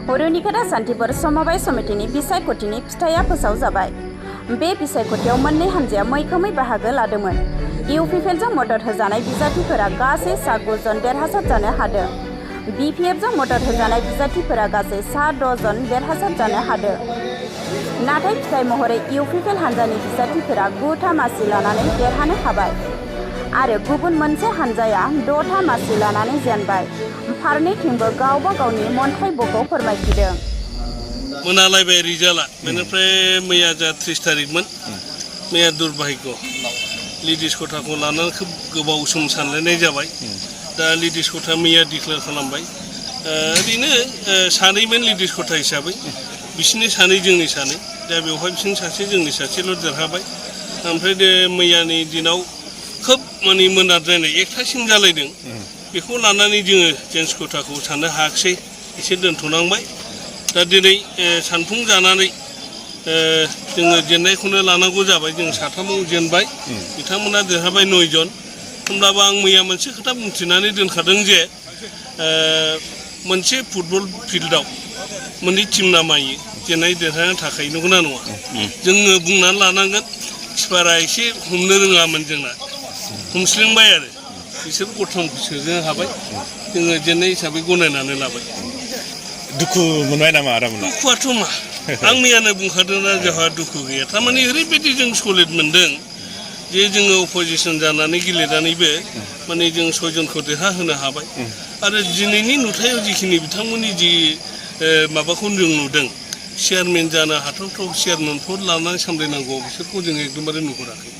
हरुनिकाटा सान्थिपुर सम'बाय समितिनि बिसायख'थिनि फिथाइया फोसावजाबाय। बे बिसायख'थियाव मोननै हानजाया मैखोमै बाहागो लादोंमोन। इउपिपिएलजों मदद होजानाय बिजाथिफोरा गासै सा 9 जन देरहासार जानो हादों। बिपिएफजों मदद होजानाय बिजाथिफोरा गासै सा 6 जन देरहासार जानो हादों। नाथाय फिथाइ महरै इउपिपिएल हानजानि बिजाथिफोरा 9 था मासि लानानै देरहानो हाबाय आरो गुबुन मोनसे हानजाया 6 था मासि लानानै जेनबाय। फारनैथिंबो गावबा गावनि मोनथायबखौ फोरमायथिदों। मोनालायबाय रिजाल्टआ बेनिफ्राय मैया जा 30 तारिखमोन मैया दुर्भाग्य लिडिस खथाखौ लानानै खोब गोबाव सम सानलायनाय जाबाय। दा लिडिस खथा मैया डिक्लेयार खालामबाय। ओरैनो सानैमोन लिडिस खथा हिसाबै बिसिनि सानै जोंनि सानै दा बेवहाय बिसिनि सासे जोंनि सासेल' देरहाबाय। ओमफ्राय मैयानि दिनाव खोब माने मोनाद्रायनाय 1 थासिम जालायदों। बेखौ लानानै जोङो जेन्स खथाखौ साननो हायाखिसै एसे दोनथ'नांबाय। दा दिनै सानफुं जानानै जोङो जेननायखौनो लानांगौ जाबाय। जों साथामाव जेनबाय बिथांमोना देरहाबाय 9 जन। होमब्लाबो आं मैया मोनसे खोथा बुंथिनानै दोनखादों जे मोनसे फुटबल फिल्डआव मोननै टिम नामायो जेननाय देरहानो थाखाय नंगौना नङा? जोङो बुंनानै लानांगोन किपारा एसे हमनो रोङामोन जोंना हमस्लिंबाय आरो बिसोर गथामखौ सोनो हाबाय। जोङो जेननाय हिसाबै गनायनानै लाबाय। दुखु मोनबाय नामा आदामोना? दुखुआथ' मा आं मैयानो बुंखादोंना जोंहा दुखु गैया। थारमाने ओरैबायदि जों सलिड मोनदों जे जोङो अपोजिसन जानानै गेलेनानैबो माने जों 6 जनखौ देरहाहोनो हाबाय। आरो दिनैनि नुथायाव जिखिनि बिथांमोननि जि माबाखौ जों नुदों चेयारमेन जानो हाथावथाव चेयारमेनफोर लानानै सामलायनांगौ बिसोरखौ जों एकदमबारे नुहुराखै।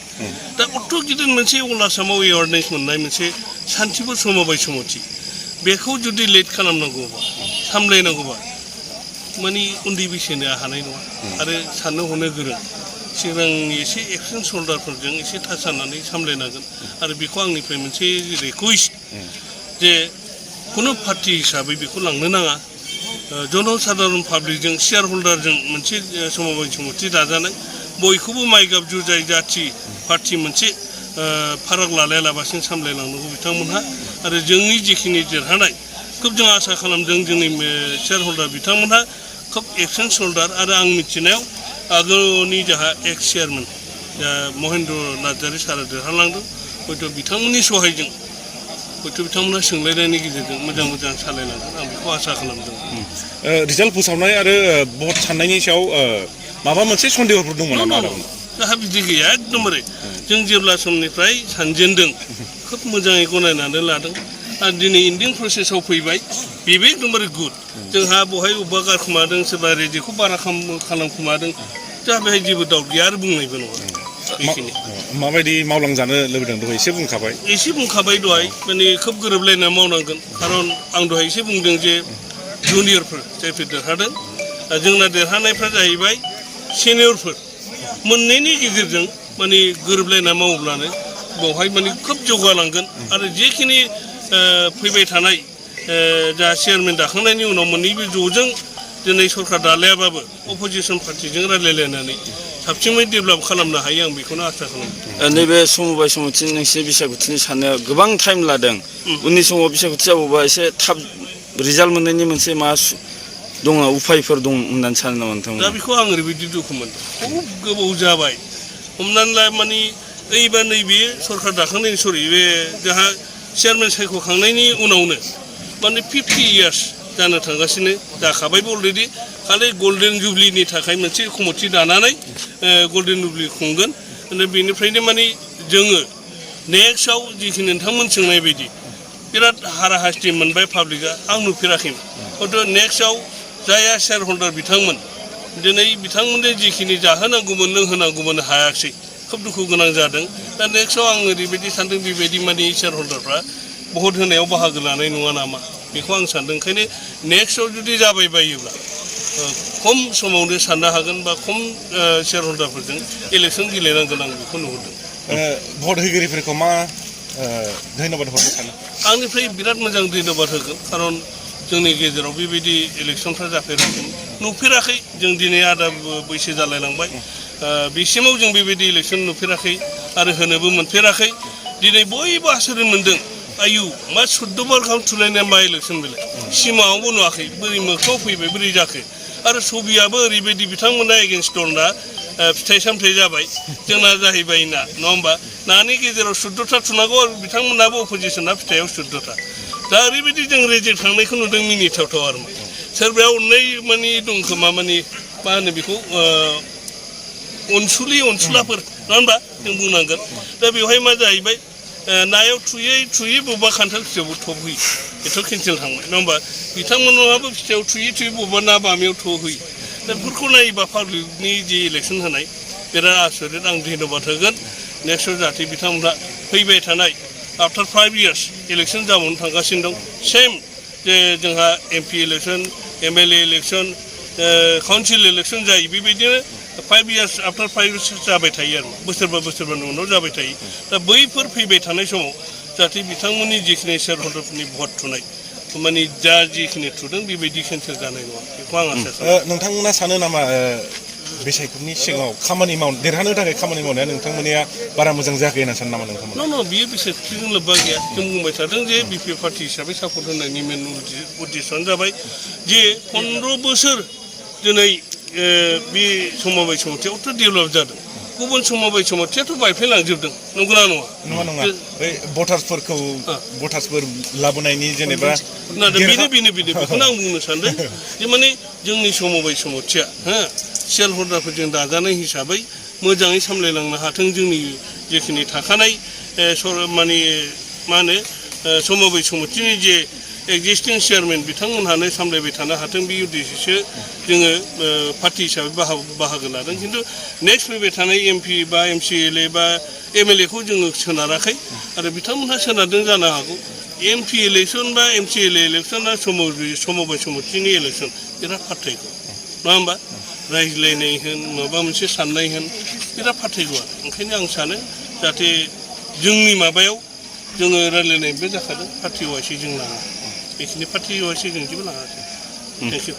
दा अत' गिदिर मोनसे अल आसामाव एवारनेस मोननाय मोनसे सान्थिपुर सम'बाय समिति बेखौ जुदि लेट खालामनांगौबा सामलायनांगौबा माने उन्दै बैसोनो हानाय नङा आरो साननो हनो गोरों सिगांनि एसे एक्सपिरियेन्स हल्डारफोरजों एसे टाच जानानै सामलायनांगोन। आरो बेखौ आंनिफ्राय मोनसे रिकुवेस्ट जे खुनु पार्टि हिसाबै बेखौ लांनो नाङा। जनसाधारन पाब्लिकजों शेयार हल्डारजों मोनसे सम'बाय समिति दाजानाय बयखौबो माइगाब जुजाय जाथि पार्टि मोनसे फाराग लालायालाबासिनो सामलायलांनांगौ बिथांमोनहा। आरो जोंनि जिखिनि देरहानाय खोब जों आसा खालामदों जोंनि शेयार हल्डार बिथांमोनहा खोब एक्सपिरियेन्स हल्डार आरो आं मिथिनायाव आगोलनि जोंहा एक्स चेयारमेन महेन्द्र नार्जारि सारा देरहालांदों। हयथ' बिथांमोननि सहायजों हयथ' बिथांमोना सोंलायनायनि गेजेरजों मोजां मोजां सालायलांगोन आं बेखौ आसा खालामदों। रिजाल्ट फोसावनाय आरो भट साननायनि सायाव माबा मोनसे सन्देहफोर दंमोन नामा? जोंहा बिदि गैया एकदमबारे जों जेब्ला समनिफ्राय सानजेनदों खोब मोजाङै गनायनानै लादों आरो दिनै इन्डिं प्रसेसआव फैबाय बेबो एकदमबारे गुड। जोंहा बहाय अबेबा गारखोमादों सोरबा रेडिखौ बारा खालामखोमादों जोंहा बेहाय जेबो दाउट गैया आरो बुंनायबो नङा। बेखिनि माबायदि मावलांजानो लुबैदों दहाय एसे बुंखाबाय। दहाय माने खोब गोरोबलायना मावनांगोन। खारन आं दहाय एसे बुंदों जे जुनियरफोर जायफोर देरहादों जोंना देरहानायफ्रा जाहैबाय सिनियरफोर मोननैनि गेजेरजों माने गोरोबलायना मावोब्लानो बेवहाय माने खोब जौगालांगोन। आरो जेखिनि फैबाय थानाय जा चेयारमेन दाखांनायनि उनाव मोननैबो ज'जों दिनै सरकार दालायाबाबो अपोजिसन पार्टिजों रायज्लायलायनानै साबसिनै डेभेलप खालामनो हायो आं बेखौनो आसा खालामो। नैबे सम'बाय समिति नोंसिनि बिसायख'थिनि साननायाव गोबां टाइम लादों। उननि समाव बिसायख'थि जाबावबा एसे थाब रिजाल्ट मोननायनि मोनसे मा दङ उफायफोर दं होननानै सानो नामा नोंथांमोना? दा बेखौ आं ओरैबायदि दुखु मोनदों खुब गोबाव जाबाय हमनानै ला माने ओइबा नैबे सरकार दाखांनायनि बे जोंहा चेयारमेन सायख'खांनायनि उनावनो माने 50 इयार्स जानो थांगासिनो जाखाबायबो अलरेडि खालि गल्डेन जुबलिनि थाखाय मोनसे कमिटि दानानै गल्डेन जुबलि खुंगोन। बेनिफ्रायनो माने जोङो नेक्स्टआव जिखिनि नोंथांमोन सोंनाय बायदि बिराद हाराहास्ति मोनबाय पाब्लिकआ आं नुफेराखैमोन। हयथ' नेक्स्टआव जायहा शेयार हल्डार बिथांमोन दिनै बिथांमोननो जिखिनि जाहोनांगौमोन लोंहोनांगौमोन हायाखिसै खोब दुखु गोनां जादों। दा नेक्स्टआव आं ओरैबायदि सानदों बेबायदि माने शेयार हल्डारफ्रा भट होनायाव बाहागो लानाय नङा नामा बेखौ आं सानदों। ओंखायनो नेक्स्टआव जुदि जाबाय बायोब्ला खम समावनो साननो हागोन बा खम शेयार हल्डारफोरजों इलेक्सन गेलेनांगोन आं बेखौ नुहुरदों। भट होगिरिफोरखौ मा धन्यबाद हरनो सानो? आंनिफ्राय बिराद मोजां धन्यबाद होगोन। खारन जोंनि गेजेराव बेबायदि इलेक्सनफ्रा जाफेराखै नुफेराखै। जों दिनै आदा बैसो जालायलांबाय बिसिमाव जों बेबायदि इलेक्सन नुफेराखै आरो होनोबो मोनफेराखै। दिनै बयबो आसरित मोनदों आयु मा 14 बार गाहाम थुलायनाया मा इलेक्सन बेलाय सिमाङावबो नुवाखै बोरै मोखाङाव फैबाय बोरै जाखो आरो सबियाबो ओरैबायदि बिथांमोना एगेन्स्ट दंना फिथाइ सामथाइ जाबाय जोंना जाहैबाय ना नङा होमबा नानि गेजेराव 14था थुनांगौ आरो बिथांमोनाबो अपोजिसना फिथाइयाव 14था दा ओरैबायदि जों रेजेक्ट थांनायखौ नुदों मिनिथावथाव आरो सोरबाया अननाय माने दं खोमा माने मा होनो बेखौ अनसुलाफोर नङा होमबा जों बुंनांगोन दा बेवहाय मा जाहैबाय नायाव थुयै बबेबा खान्थाल फिथाइयावबो थब होयो बेथ' केन्सेल थांबाय नङा होमबा बिथांमोनहाबो फिथाइयाव थुयै बबेबा ना बामियाव थब होयो दा बेफोरखौ नायोबा पाब्लिकनि जे इलेक्सन होनाय बिराद आसरित आं धन्यबाद होगोन नेक्स्टआव जाहाथे बिथांमोनहा फैबाय थानाय आफ्टार 5 years इलेक्सन जाबावनो थांगासिनो दं सेम जे जोंहा MP election MLA election council election जायो बेबायदिनो 5 years आफ्टार 5 years जाबाय थायो आरो बोसोरबानि उनाव जाबाय थायो दा बैफोर फैबाय थानाय समाव जाहाथे बिथांमोननि जिखिनि शेयार हल्डारफोरनि भट थुनाय माने जा जिखिनि थुदों बेबायदि केन्सेल जानाय नङा बेखौ आं आसा खालामो नोंथांमोना सानो नामा बिसायख'थिनि सिगाङाव खामानि देरहानो थाखाय खामानि मावनाया नोंथांमोननिया बारा मोजां जायाखै होनना सानो नामा नोंथांमोना न' बियो बिसायख'थिजों लोब्बा गैया जों बुंबाय थादों जे BP पार्टि हिसाबै सापर्ट होनायनि मेन उद्देश्यआनो जाबाय जे 15 बोसोर दिनै बे समबाय समथियावथ' डेभेलप जादों गुबुन समबाय समथियाथ' बायफ्लेलांजोबदों नंगौना नङा बै भटार्सफोर लाबोनायनि जेनेबा बेनो बेखौनो आं बुंनो सानदों जे माने जोंनि समबाय समथिया सेल हल्डारफोरजों दाजानाय हिसाबै मोजाङै सामलायलांनो हाथों जोंनि जिखिनि थाखानाय माने मा होनो समबाय समथिनि जे एक्जिस्टिं चेयारमेन बिथांमोनहानो सामलायबाय थानो हाथों बे उद्देश्यसो जोङो पार्टि हिसाबै बाहागो लादों खिन्थु नेक्स्ट फैबाय थानाय MP बा MCLA बा MLA खौ जोङो सोनाराखै आरो बिथांमोनहा सोनारदों जानो हागौ MP इलेक्सन बा MCLA इलेक्सना समबाय समथिनि इलेक्सन बिराद पार्थक्य नङा होमबा रायज्लायनाय होन माबा मोनसे साननाय होन बिराद पार्थक्य ओंखायनो आं सानो जाहाथे जोंनि माबायाव जोङो रायज्लायनायबो जाखादों पार्टि वाइसै जों लाङा बेखिनि पार्टि वाइसै जों जेबो लाङाखै थेंक इउ